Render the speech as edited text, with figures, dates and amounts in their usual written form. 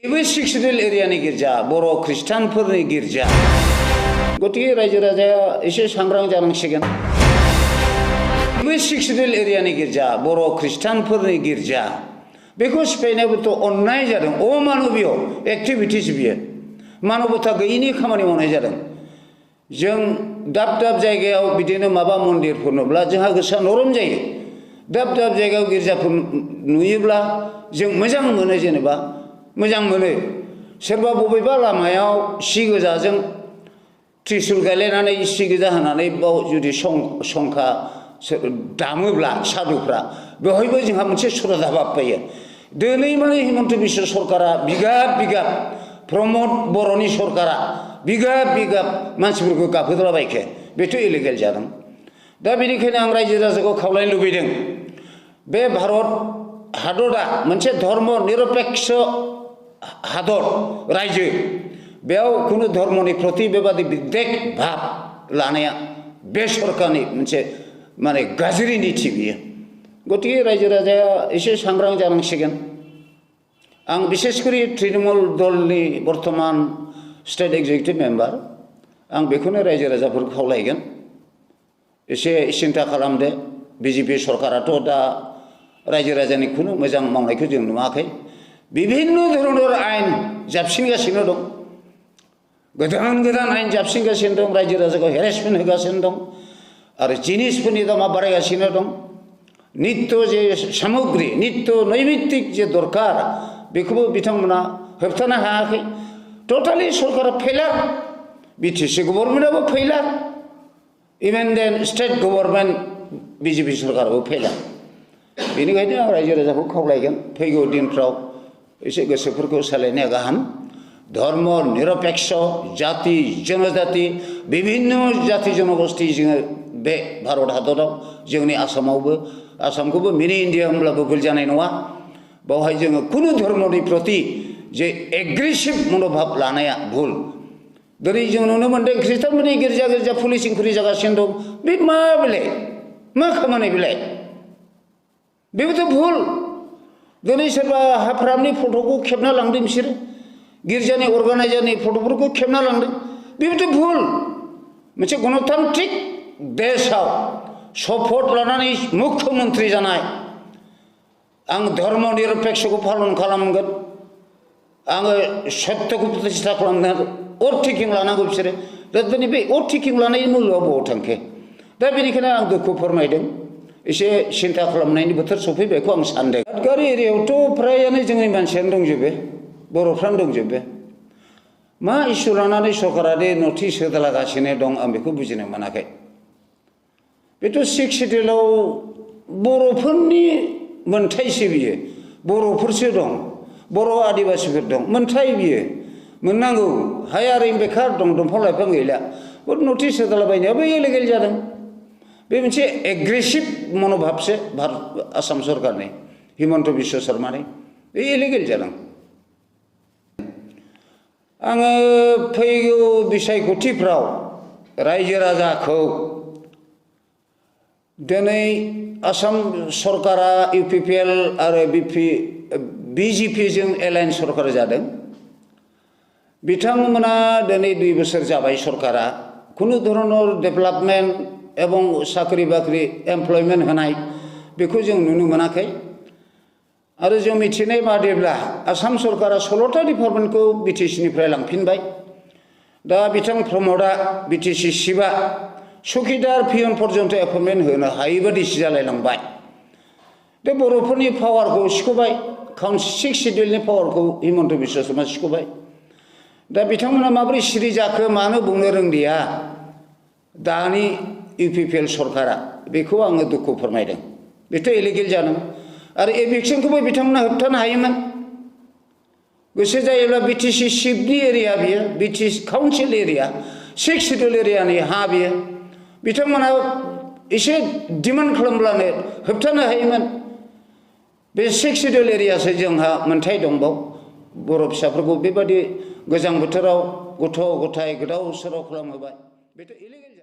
बेबो 6 सिडिउल एरियानि गिर्जा बर' ख्रिस्टानफोरनि गिर्जा गतिके रायजो राजाया एसे सांग्रां जानांसिगोन बेबो 6 सिडिउल एरियानि गिर्जा बर' ख्रिस्टानफोरनि गिर्जा बेखौ सिफायनायाबोथ' अन्नाय जादों अमानबीय एक्टिभिटिस बियो मानबता गैयिनि खामानि मावनाय जादों जों दाब दाब जायगायाव बिदिनो माबा मन्दिरफोर नुब्ला जोंहा गोसोआ नरम जायो दाब दाब जायगायाव गिर्जाफोर नुयोब्ला जों मोजां मोनो जेनेबा मोजां मोनो सोरबा बबेबा लामायाव सि गोजाजों त्रिशुल गायलायनानै सि गोजा होनानै बाव जुदि संखा दामोब्ला साधुफ्रा बेवहायबो जोंहा मोनसे श्रद्धा भाब फैयो दिनै माने हिमन्त बिश्व सरकारा बिगाब बिगाब प्रमद बर'नि सरकारा बिगाब बिगाब मानसिफोरखौ गाबहोद्राबायखे बेथ' इलिगेल जादों दा बेनिखायनो आं रायजो राजाखौ खावलायनो लुबैदों बे भारत हादरा मोनसे धर्म निरपेक्ष हादर रायजो बेयाव खुनु धर्मनि प्रति बेबादि बिद्वेग भाब लानाया बे सरकारनि मोनसे माने गाज्रि नीति बियो गतिके रायजो राजाया एसे सांग्रां जानांसिगोन आं बिसेसकरि तृणमूल दलनि बर्तमान स्टेट एक्जिकिउटिभ मेम्बार आं बेखौनो रायजो राजाफोरखौ खावलायगोन एसे सिन्था खालामदो बिजेपि सरकाराथ' दा रायजो राजानि खुनु मोजां मावनायखौ जों नुवाखै বিভিন্ন ধরনের আইন जाबसिनगासिनो दं गोदान गोदान आइन जाबसिनगासिनो दं रायजो राजाखौ हेरेसमेन्ट होगासिनो दं आरो जिनिसफोरनि दामा बारायगासिनो दं नित्य जे सामग्रि नित्य नैमित्तिक जे दरकार बेखौबो बिथांमोना होबथानो हायाखै टोटालि सरकारा फेलार बिटिसि गभर्नमेन्टआबो फेलार इभेन देन स्टेट गभर्नमेन्ट बिजेपि सरकाराबो फेलार बेनिखायनो आं रायजो राजाखौ खावलायगोन फैगौ दिनफ्राव एसे गोसोफोरखौ सालायनाया गाहाम धर्म निरपेक्ष जाति जनजाति विभिन्न जाति जनगोष्ठी जोङो बे भारत हादराव जोंनि आसामखौबो मिनि इन्डिया होनब्लाबो भुल जानाय नङा बावहाय जोङो खुनु धर्मनि प्रति जे एग्रेसिभ मनोभाब लानाया भुल दिनै जों नुनो मोन्दों ख्रिस्टानफोरनि गिर्जा पुलिस इनकुवारि जागासिनो दं बे मा बेलाय मा खामानि बेलाय बेबोथ' भुल दिनै सोरबा हाफ्रामनि फट'खौ खेबना लांदों बिसोरो गिर्जानि अर्गानाइजारनि फट'फोरखौ खेबना लांदों बेबोथ' भुल मोनसे गणतान्त्रिक देशआव सपर्ट लानानै मुख्यमन्त्रि जानाय आं धर्म निरपेक्षखौ पालन खालामगोन आङो सत्यखौ प्रतिष्ठा खालामगोन अरथिकिं लानांगौ बिसोरो दा दिनै बे अरथिकिं लानायनि मुल्यआ बबाव थांखो दा बेनिखायनो आं दुखु फोरमायदों एसे सिन्था खालामनायनि बोथोर सफैबायखौ आं सानदों दादगारि एरियायावथ' फ्रायानो जोंनि मानसियानो दंजोबो बर'फ्रानो दंजोबो मा इसु लानानै सरकारा दे नटिस होदलागासिनो दं आं बेखौ बुजिनो मोनाखै बेथ' 6 सिडिउलाव बर'फोरनि मोनथायसो बियो बर'फोरसो दं बर' आदिबासिफोर दं मोनथाय बियो मोननांगौ हाया ओरैनो बेखार दं दंफां लाइफां गैला नटिस होदलाबायनायाबो इलिगेल जादों बे मोनसे एग्रेसिभ मनोभाबसो भारत आसाम सरकारनि हिमन्त बिश्व शर्मानि बे इलिगेल जादों आङो फैगौ बिसायख'थिफ्राव रायजो राजाखौ दिनै आसाम सरकारा इउपिपिएल आरो बिजेपिजों एलायन्स सरकार जादों बिथांमोना दिनै 2 बोसोर जाबाय सरकारा खुनु धरনের डेभेलपमेन्ट एवं साख्रि बाख्रि एमप्लयमेन्ट होनाय बेखौ जों नुनो मोनाखै आरो जों मिथिनाय बादिब्ला आसाम सरकारा 16टा डिपार्टमेन्टखौ बिटिसिनिफ्राय लांफिनबाय दा बिथां प्रमदआ बिटिसि चिफआ चौकिदार पियन पर्यन्त एपइन्टमेन्ट होनो हायै बादिसो जालायलांबाय दा बर'फोरनि पावारखौ सिख'बाय 6 सिडिउलनि पावारखौ हिमन्त बिश्व शर्मा सिख'बाय दा बिथांमोना माबोरै सिरि जाखो मानो बुंनो रोंदिया दानि इउपिपिएल सरकारा बेखौ आङो दुखु फोरमायदों बेथ' इलिगेल जादों आरो एभिक्सनखौबो बिथांमोना होबथानो हायोमोन गोसो जायोब्ला बिटिसि चिफनि एरिया बियो बिटिसि काउन्सिल एरिया 6 सिडिउल एरियानि हा बियो बिथांमोना एसे डिमान्ड खालामब्लानो होबथानो हायोमोन बे 6 सिडिउल एरियासो जोंहा मोनथाय दंबाव बर' फिसाफोरखौ बेबादि गोजां बोथोराव गथ' गथाय गोदाव सोराव खालामहोबाय बेथ' इलिगेल